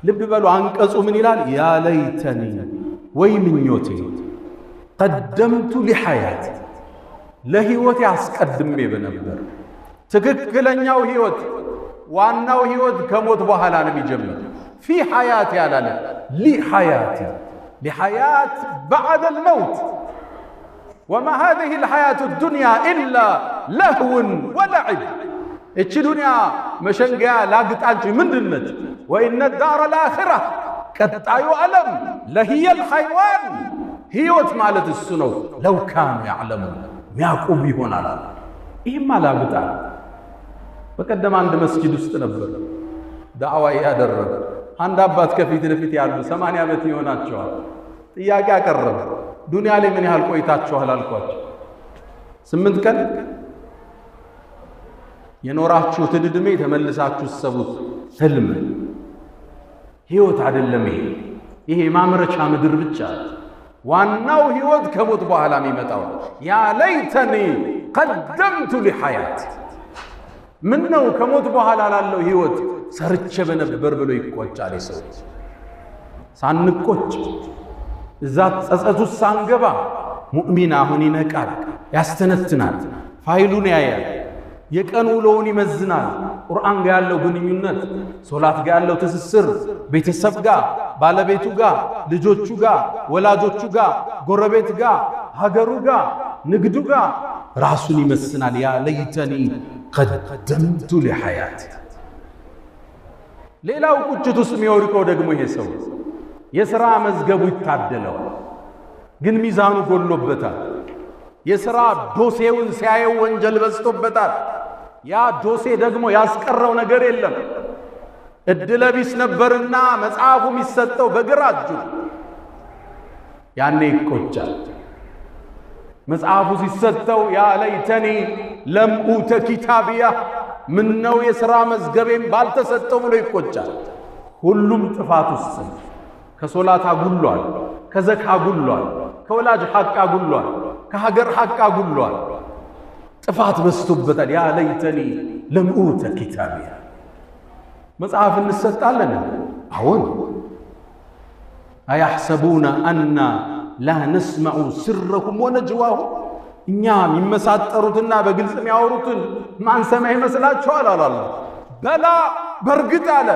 ልብ በሉ አንቀጹ ምን ይላል? ያ ለይተኒ ወይ ምኞቴ ቀደምቱ ሊሐያት ለህይወቴ አስቀድሜ በነበር። ትክክለኛው ህይወት ዋናው ህይወት ከሞት በኋላ ነው የሚጀምር። ፊ ሐያቲ አላለ፣ ሊሐያቲ ሊሐያት ባዕደ ልመውት። ወማ ሃዚህ ልሐያቱ ዱንያ ኢላ ለህውን ወለዕብ። እቺ ዱንያ መሸንገያ ላግጣ እንጂ ምንድነች? ወኢነ ዳረ ልአኺራ ቀጣዩ ዓለም ለሂየ ልሐይዋን ህይወት ማለት እሱ ነው። ለው ካኑ ያዕለሙን ሚያዕቁብ ይሆናል አለ። ይህማ ላግጣ። በቀደም አንድ መስጂድ ውስጥ ነበር ዳዕዋ እያደረገ አንድ አባት ከፊት ለፊት ያሉ 80 ዓመት ይሆናቸዋል። ጥያቄ አቀረበ። ዱንያ ላይ ምን ያህል ቆይታችኋል አልኳቸው። 8 ቀን የኖራችሁትን ዕድሜ ተመልሳችሁ ሰቡት። ህልም ህይወት አይደለም ይሄ። ይሄ የማምረቻ ምድር ብቻ። ዋናው ህይወት ከሞት በኋላ የሚመጣው። ያ ለይተኒ ቀደምቱ ሊሐያት ምን ነው ከሞት በኋላ ላለው ህይወት ሰርቼ በነበር ብሎ ይቆጫል የሰው። ሳንቆጭ እዛ ጸጸቱ ሳንገባ ሙእሚን አሁን ይነቃል፣ ያስተነትናል፣ ፋይሉን ያያል፣ የቀን ውሎውን ይመዝናል። ቁርአን ጋር ያለው ግንኙነት፣ ሶላት ጋር ያለው ትስስር፣ ቤተሰብ ጋር፣ ባለቤቱ ጋር፣ ልጆቹ ጋር፣ ወላጆቹ ጋር፣ ጎረቤት ጋር፣ ሀገሩ ጋር፣ ንግዱ ጋር ራሱን ይመስናል። ያ ለይተኒ ቀደምቱ ሊሐያት። ሌላው ቁጭት ውስጥ የሚወድቀው ደግሞ ይሄ ሰው የሥራ መዝገቡ ይታደለዋል፣ ግን ሚዛኑ ጎሎበታል። የሥራ ዶሴውን ሲያየው ወንጀል በዝቶበታል። ያ ዶሴ ደግሞ ያስቀረው ነገር የለም። እድለቢስ ነበርና መጽሐፉ የሚሰጠው በግራ እጁ። ያኔ ይቆጫል። መጽሐፉ ሲሰጠው ያ ለይተኒ ለም ኡተ ኪታቢያ ምነው የሥራ መዝገቤም ባልተሰጠው ብሎ ይቆጫል። ሁሉም ጥፋት ውስጥ ከሶላት አጉሏል፣ ከዘካ አጉሏል፣ ከወላጅ ሐቅ አጉሏል፣ ከሀገር ሐቅ አጉሏል። ጥፋት በዝቶበታል። ያ ለይተኒ ለም ኡተ ኪታቢያ። መጽሐፍ እንሰጣለን? አዎን። አያሕሰቡነ አና ላ ነስመዑ ስረሁም ወነጅዋሁም እኛ የሚመሳጠሩትና በግልጽ የሚያወሩትን ማንሰማ ይመስላችኋል? አላለ። በላ በእርግጥ አለ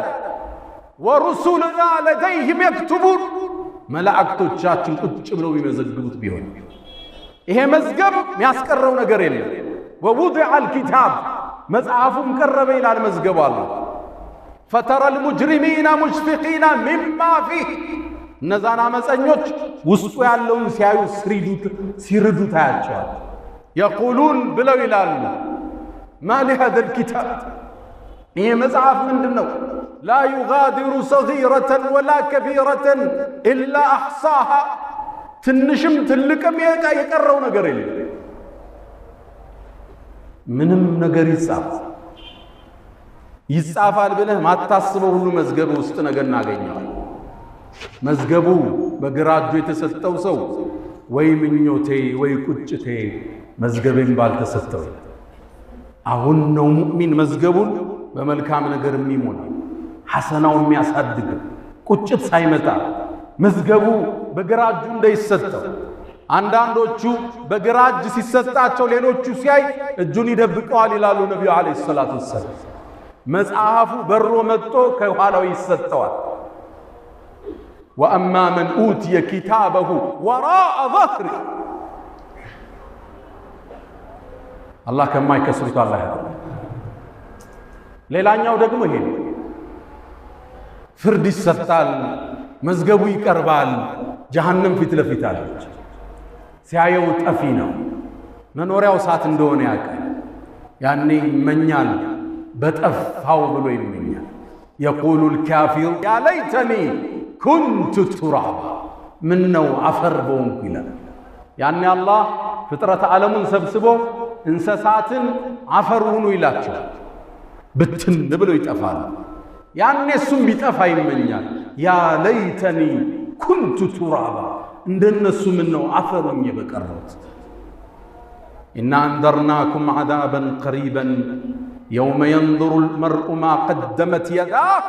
ወሩሱልና ለደይህም የክቱቡን መላእክቶቻችን ቁጭ ብለው የሚመዘግቡት ቢሆን ይሄ መዝገብ የሚያስቀረው ነገር የለም። ወውዲዐ አልኪታብ መጽሐፉም ቀረበ ይላል መዝገቡ አለ። ፈተረ ልሙጅሪሚነ ሙሽፊቂነ ሚማ ፊህ እነዛን አመፀኞች ውስጡ ያለውን ሲያዩ ሲርዱ ታያቸዋል። የቁሉን ብለው ይላሉ ማ ሊሃዘ ልኪታብ ይሄ መጽሐፍ ምንድን ነው? ላ ዩጋዲሩ ሰጊረተን ወላ ከቢረተን ኢላ አሕሳሃ ትንሽም ትልቅም የቀረው ነገር የለም። ምንም ነገር ይጻፍ ይጻፋል ብለህ ማታስበው ሁሉ መዝገብ ውስጥ ነገር እናገኘዋል። መዝገቡ በግራ እጁ የተሰጠው ሰው ወይ ምኞቴ ወይ ቁጭቴ መዝገቤም ባልተሰጠው። አሁን ነው ሙእሚን መዝገቡን በመልካም ነገር የሚሞላ ሐሰናው የሚያሳድግ ቁጭት ሳይመጣ መዝገቡ በግራ እጁ እንዳይሰጠው። አንዳንዶቹ በግራ እጅ ሲሰጣቸው ሌሎቹ ሲያይ እጁን ይደብቀዋል ይላሉ ነቢዩ ዓለይሂ ሰላቱ ወሰላም። መጽሐፉ በሮ መጥቶ ከኋላው ይሰጠዋል። ወአማ መን ኡትየ ኪታበሁ ወራአ ظهሪ አላህ ከማይከስሩት አላህ ያድርገን። ሌላኛው ደግሞ ይሄ ነው። ፍርድ ይሰጣል፣ መዝገቡ ይቀርባል። ጀሃነም ፊት ለፊት አለች። ሲያየው ጠፊ ነው፣ መኖሪያው እሳት እንደሆነ ያውቃል። ያኔ ይመኛል፣ በጠፋው ብሎ ይመኛል። የቁሉ ልካፊሩ ያ ለይተኒ ኩንቱ ቱራባ ምን ነው አፈር በሆንኩ ይላል። ያኔ አላህ ፍጥረት ዓለሙን ሰብስቦ እንስሳትን አፈር ሁኑ ይላቸዋል። ብትን ብሎ ይጠፋል። ያኔ እሱም ቢጠፋ ይመኛል። ያ ለይተኒ ኩንቱ ቱራባ እንደነሱ ምን ነው አፈር ሆኜ በቀረሁት። ኢና አንዘርናኩም ዐዛበን ቀሪበን የውመ የንظሩ ልመርኡ ማ ቀደመት የዳህ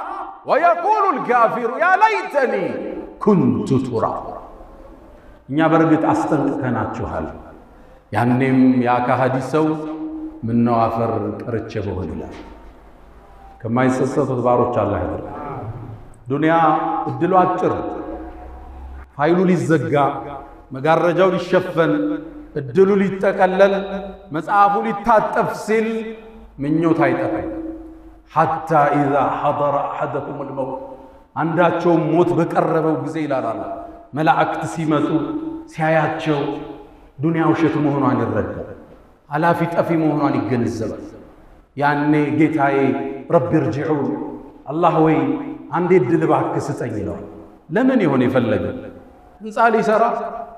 ወየቁሉ ልካፊሩ ያ ለይተኒ ኩንቱ ቱራባ። እኛ በእርግጥ አስጠንቅቀናችኋል። ያኔም ያ ከሃዲ ሰው ምነው አፈር ቀርቼ በሆን ይላል። ከማይጸጸቱት ባሮች አላህ ያድርገን። ዱንያ እድሉ አጭር፣ ፋይሉ ሊዘጋ፣ መጋረጃው ሊሸፈን፣ እድሉ ሊጠቀለል፣ መጽሐፉ ሊታጠፍ ሲል ምኞት አይጠፋም። ሐታ ኢዛ ሐደረ አሐደኩም ልመውት፣ አንዳቸውም ሞት በቀረበው ጊዜ ይላል አላህ፣ መላእክት ሲመጡ ሲያያቸው ዱንያ ውሸት መሆኗን ይረዳል። ኃላፊ ጠፊ መሆኗን ይገነዘባል። ያኔ ጌታዬ ረቢ እርጅዑን፣ አላህ ወይ አንዴ እድል እባክህ ስጠኝ ይለዋል። ለምን ይሆን የፈለገ? ህንፃ ሊሰራ፣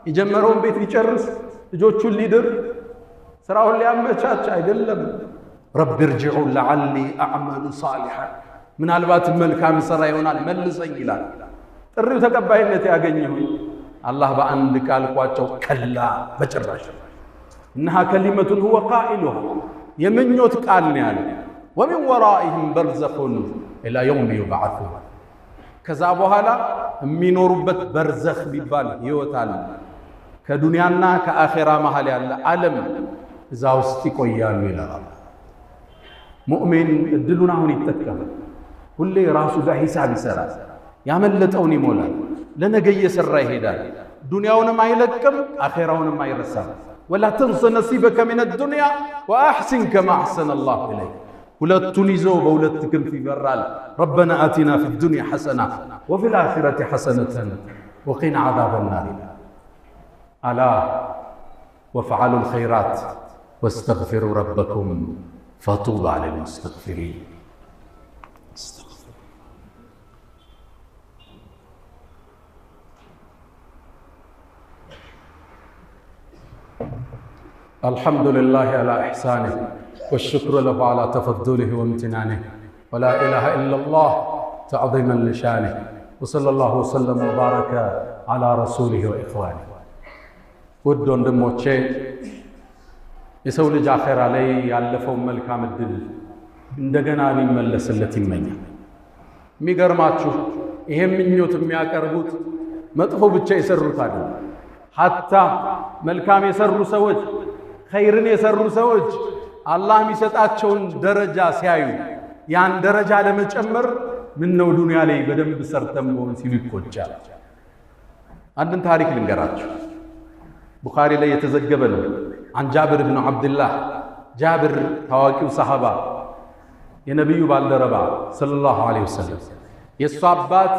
የጀመረውን ቤት ሊጨርስ፣ ልጆቹን ሊድር፣ ስራውን ሊያመቻች አይደለም። ረቢ እርጅዑን ለዓሊ አዕመሉ ሳሊሓን፣ ምናልባትም መልካም ስራ ይሆናል መልሰኝ ይላል። ጥሪው ተቀባይነት ያገኝ ይሁን? አላህ በአንድ ቃል ቋጨው፣ ከላ በጭራሽ። እነሃ ከሊመቱን ሁወ ቃኢሉሃ፣ የምኞት ቃል ነው ያለ። ወሚን ወራኢህም በርዘኹን ኢላ የውም ዩብዓቱን፣ ከዛ በኋላ የሚኖሩበት በርዘኽ የሚባል ህይወት አለ። ከዱንያና ከአኼራ መሃል ያለ ዓለም እዛ ውስጥ ይቆያሉ ይላል። ሙእሚን እድሉን አሁን ይጠቀማል። ሁሌ ራሱ ጋር ሂሳብ ይሰራል። ያመለጠውን ይሞላል። ለነገ እየሰራ ይሄዳል። ዱንያውንም አይለቅም፣ አኼራውንም አይረሳም። ወላ ተንሰ ነሲበከ ሚነ ዱንያ ወአሕሲን ከማ አሕሰነ አላሁ ኢለይክ። ሁለቱን ይዞ በሁለት ክንፍ ይበራል። ረበና አቲና ፊ ዱንያ ሐሰና ወፊ ልአኺረቲ ሐሰነተን ወቂና ዓዛበ ናር ይላል። አላ ወፍዓሉ ልኸይራት ወስተግፊሩ ረበኩም ፈጡባ ልልሙስተግፊሪን። الحمد لله على إحسانه والشكر له على تفضله وامتنانه، ولا إله إلا الله تعظيما لشانه، وصلى الله وسلم وبارك على رسوله وإخوانه። ውድ ወንድሞቼ፣ የሰው ልጅ አኼራ ላይ ያለፈውን መልካም እድል እንደገና ሊመለስለት ይመኛል። የሚገርማችሁ ይሄ ምኞት የሚያቀርቡት መጥፎ ብቻ የሰሩት አይደለም። ሐታ መልካም የሰሩ ሰዎች፣ ኸይርን የሰሩ ሰዎች አላህ የሚሰጣቸውን ደረጃ ሲያዩ ያን ደረጃ ለመጨመር ምነው ዱንያ ላይ በደንብ ሰርተን መሆን ሲሉ ይቆጫል። አንድን ታሪክ ልንገራችሁ። ቡኻሪ ላይ የተዘገበ ነው። አን ጃብር ብን ዓብድላህ፣ ጃብር ታዋቂው ሰሃባ፣ የነቢዩ ባልደረባ ሰለላሁ ዐለይሂ ወሰለም፣ የእሱ አባት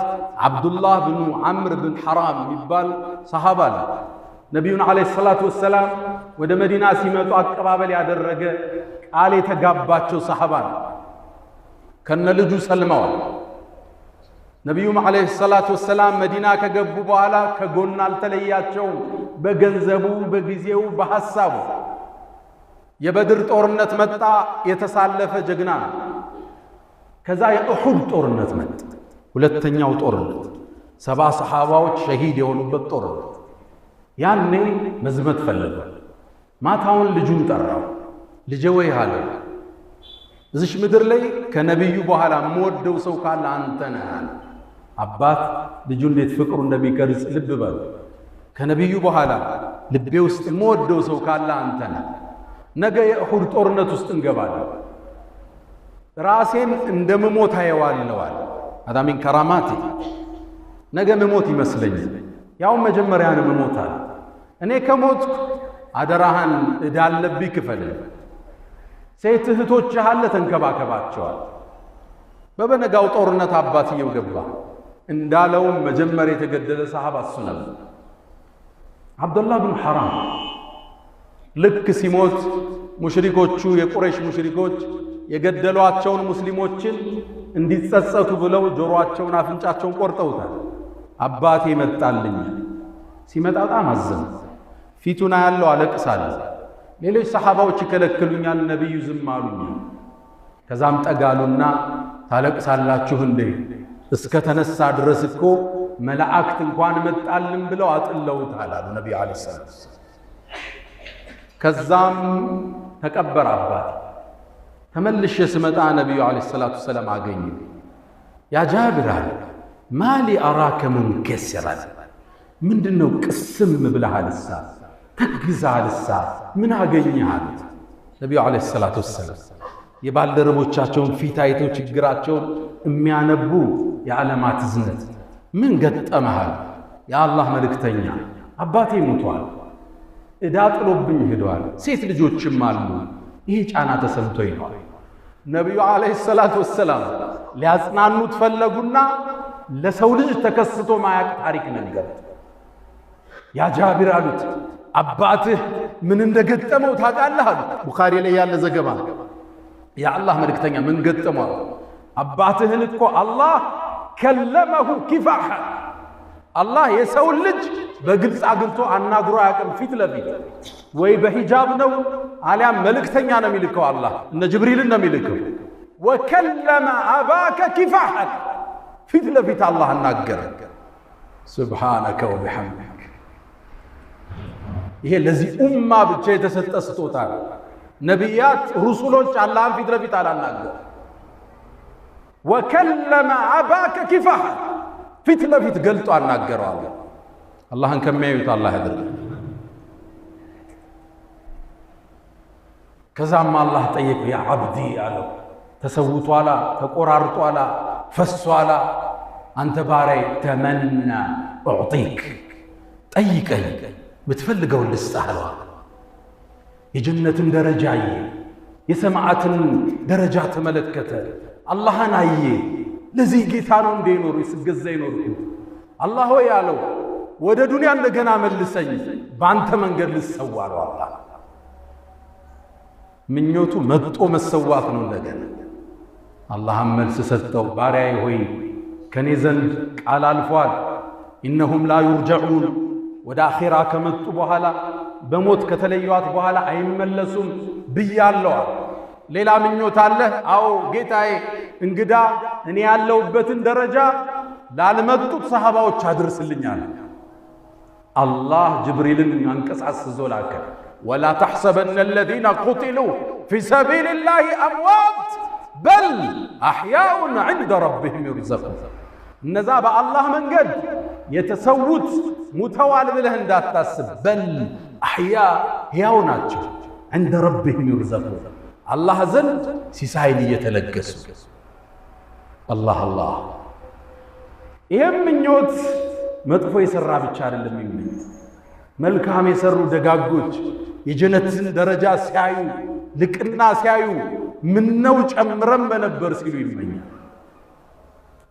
ዓብዱላህ ብኑ ዓምር ብን ሐራም የሚባል ሰሃባ ነው። ነቢዩን ዐለይሂ ሰላቱ ወሰላም ወደ መዲና ሲመጡ አቀባበል ያደረገ፣ ቃል የተጋባቸው ሰሃባ ነው። ከነ ልጁ ሰልመዋል። ነቢዩም ዐለይሂ ሰላቱ ወሰላም መዲና ከገቡ በኋላ ከጎን አልተለያቸውም። በገንዘቡ፣ በጊዜው፣ በሐሳቡ። የበድር ጦርነት መጣ፣ የተሳለፈ ጀግና ነው። ከዛ የኡሑድ ጦርነት መጣ፣ ሁለተኛው ጦርነት፣ 70 ሰሓባዎች ሸሂድ የሆኑበት ጦርነት። ያኔ መዝመት ፈለገ። ማታውን ልጁን ጠራው። ልጄ ወይ አለው፣ እዚሽ ምድር ላይ ከነቢዩ በኋላ የምወደው ሰው ካለ አንተ ነህ አለ። አባት ልጁ እንዴት ፍቅሩ እንደሚቀርጽ ልብ በሉ። ከነቢዩ በኋላ ልቤ ውስጥ የምወደው ሰው ካለ አንተ ነህ። ነገ የኡሑድ ጦርነት ውስጥ እንገባለን። ራሴን እንደምሞት አየዋለሁ አለ። አዳሚን ከራማቴ ነገ ምሞት ይመስለኛል። ያው መጀመሪያ ነው ምሞት አለ። እኔ ከሞትኩ አደራህን ዕዳ አለብኝ ክፈል። ሴት እህቶችህ አለ ተንከባከባቸዋል። በበነጋው ጦርነት አባትየው ገባ። እንዳለውም መጀመሪያ የተገደለ ሰሃባ እሱ ነበር። ዓብዱላህ ብን ሐራም ልክ ሲሞት ሙሽሪኮቹ፣ የቁረይሽ ሙሽሪኮች የገደሏቸውን ሙስሊሞችን እንዲጸጸቱ ብለው ጆሮአቸውን፣ አፍንጫቸውን ቆርጠውታል። አባቴ መጣልኝ። ሲመጣ በጣም አዘነ። ፊቱን ያለው አለቅሳለሁ። ሌሎች ሰሓባዎች ይከለክሉኛል፣ ነቢዩ ዝም አሉኝ። ከዛም ጠጋሉና ታለቅሳላችሁ እንዴ? እስከ ተነሳ ድረስ እኮ መላእክት እንኳን መጣልን ብለው አጥለውታል አሉ ነቢዩ ዓለይሂ ሰላም። ከዛም ተቀበረ አባቴ። ተመልሼ ስመጣ ነቢዩ ዓለይሂ ሰላቱ ሰላም አገኙ። ያ ጃብር አለ ما لي أراك منكسرا፣ ምንድነው ቅስም ብለሃልሳ ተግዛሃልሳ ምን አገኘህ አሉት። ነቢዩ عليه الصلاة والسلام የባልደረቦቻቸውን ፊት አይተው ችግራቸውን የሚያነቡ የዓለማት እዝነት ምን ገጠመሃል? የአላህ መልእክተኛ አባቴ ሞቷል፣ ዕዳ ጥሎብኝ ሄደዋል፣ ሴት ልጆችም አሉ፣ ይሄ ጫና ተሰምቶኝ ነው። ነቢዩ ዓለይሂ ሰላቱ ወሰላም ሊያጽናኑት ፈለጉና ለሰው ልጅ ተከስቶ ማያቅ ታሪክ ነገሩት። ያ ጃቢር አሉት አባትህ ምን እንደገጠመው ታውቃለህ አሉት። ቡኻሪ ላይ ያለ ዘገባ። የአላህ መልእክተኛ ምን ገጠመው? አባትህን እኮ አላህ ከለመሁ ኪፋሕ፣ አላህ የሰውን ልጅ በግልጽ አግኝቶ አናግሮ አያውቅም። ፊት ለፊት ወይ በሂጃብ ነው አሊያም መልእክተኛ ነው የሚልከው። አላህ እነ ጅብሪልን ነው የሚልከው። ወከለመ አባከ ኪፋሐን፣ ፊት ለፊት አላህ አናገረ። ሱብሓነከ ወቢሐምዲክ። ይሄ ለዚህ ኡማ ብቻ የተሰጠ ስጦታ ነው። ነቢያት ሩሱሎች አላህን ፊት ለፊት አላናገሩ። ወከለመ አባከ ኪፋሐን፣ ፊት ለፊት ገልጦ አናገረው። አላህ አላህን ከሚያዩት አላህ ያድርገን። ከዛም አላህ ጠየቀው፣ ያ ዓብዲ አለው፣ ተሰውቷላ፣ ተቆራርጧላ፣ ፈሷላ፣ አንተ ባሪያዬ ተመና ኡዕጢክ፣ ጠይቀኝ የምትፈልገውን ልስጥህ አለው። የጀነትን ደረጃ አየ፣ የሰማዕትን ደረጃ ተመለከተ፣ አላህን አየ። ለዚህ ጌታ ነው እንደ ይኖሩ ስገዛ ይኖርኩት። አላህ ሆይ አለው ወደ ዱንያ እንደገና መልሰኝ፣ በአንተ መንገድ ልሰዋ አለው። አላህ ምኞቱ መጦ መሰዋት ነው እንደገና። አላህም መልስ ሰጠው፣ ባሪያዬ ሆይ ከኔ ዘንድ ቃል አልፏል። ኢነሁም ላ ዩርጀዑን፣ ወደ አኼራ ከመጡ በኋላ በሞት ከተለዩዋት በኋላ አይመለሱም ብያለዋል። ሌላ ምኞት አለህ? አዎ ጌታዬ፣ እንግዳ እኔ ያለሁበትን ደረጃ ላልመጡት ሰሃባዎች አድርስልኛል። አላህ ጅብሪልን አንቀሳቅሶ ላከ። ወላ ተሕሰበነ አለዚነ ቁቲሉ ፊ ሰቢልላሂ አምዋት በል አሕያኡን ዐንደ ረቢሂም ዩርዘቁን። እነዛ በአላህ መንገድ የተሰዉት ሙተዋል ብለህ እንዳታስብ፣ በል አሕያ ሕያው ናቸው፣ ዐንደ ረቢሂም ዩርዘቁን፣ አላህ ዘንድ ሲሳይን እየተለገሱ። አላህ አላህ። ይህም ምኞት መጥፎ የሠራ ብቻ አይደለም የሚመኙት፣ መልካም የሠሩ ደጋጎች የጀነትን ደረጃ ሲያዩ ልቅና ሲያዩ ምነው ጨምረን በነበር ሲሉ ይመኛል።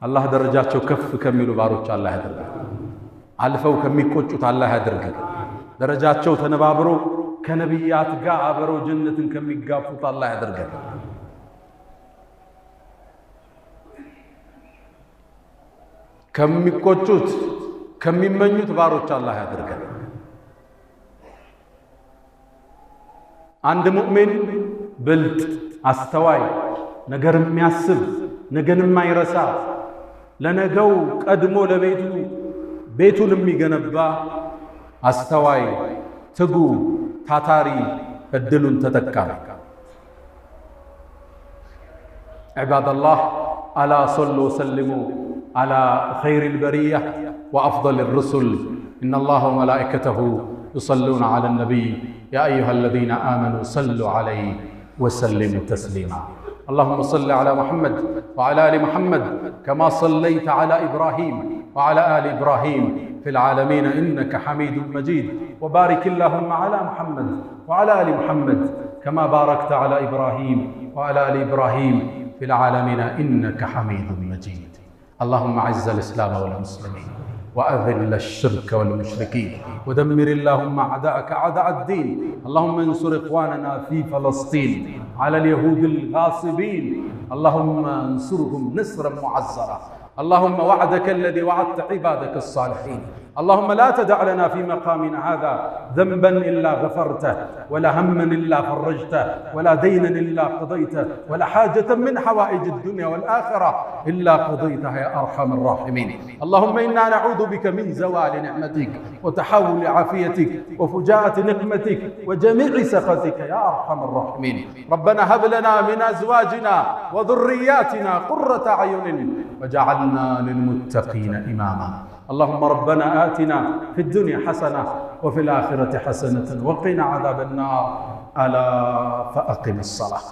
አላህ ደረጃቸው ከፍ ከሚሉ ባሮች አላህ ያድርገን። አልፈው ከሚቆጩት አላህ ያድርገን። ደረጃቸው ተነባብሮ ከነቢያት ጋር አብረው ጀነትን ከሚጋፉት አላህ ያድርገን። ከሚቆጩት ከሚመኙት ባሮች አላህ ያድርገን። አንድ ሙእሚን ብልጥ፣ አስተዋይ፣ ነገር የሚያስብ ነገን የማይረሳ ለነገው ቀድሞ ለቤቱ ቤቱን የሚገነባ አስተዋይ፣ ትጉ፣ ታታሪ፣ እድሉን ተጠቃሚ። ዒባደላህ አላ ሰሉ ወሰልሙ على خير البرية وأفضل الرسل إن الله وملائكته يصلون على النبي يا أيها الذين آمنوا صلوا عليه وسلموا تسليما. اللهم صل على محمد وعلى آل محمد كما صليت على إبراهيم وعلى آل إبراهيم في العالمين إنك حميد مجيد، وبارك اللهم على محمد وعلى آل محمد كما باركت على إبراهيم وعلى آل إبراهيم في العالمين إنك حميد مجيد. اللهم أعز الإسلام والمسلمين وأذل الشرك والمشركين ودمر اللهم أعداءك أعداء الدين. اللهم انصر إخواننا في فلسطين على اليهود الغاصبين، اللهم انصرهم نصرا معزرا. اللهم وعدك الذي وعدت عبادك الصالحين اللهم لا تدع لنا في مقامنا هذا ذنبا إلا غفرته، ولا هما إلا فرجته، ولا دينا إلا قضيته، ولا حاجة من حوائج الدنيا والآخرة إلا قضيتها يا أرحم الراحمين. اللهم إنا نعوذ بك من زوال نعمتك وتحول عافيتك وفجاءة نقمتك وجميع سخطك يا أرحم الراحمين. ربنا هب لنا من أزواجنا وذرياتنا قرة أعين وجعلنا للمتقين إماما. اللهم ربنا آتنا في الدنيا حسنة وفي الآخرة حسنة وقنا عذاب النار. ألا فأقم الصلاة.